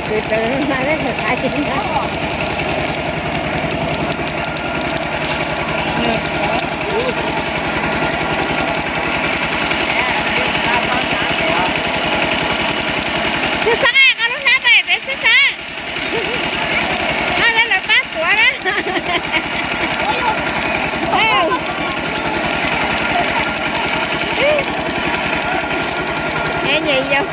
Kwv rawv na, lawv mus qab tsev ntag. Tshwj Xeeb, koj lub hnab pem pem Tshwj Xeeb. Koj lawv lawv pab tuav na. Es nyem yau.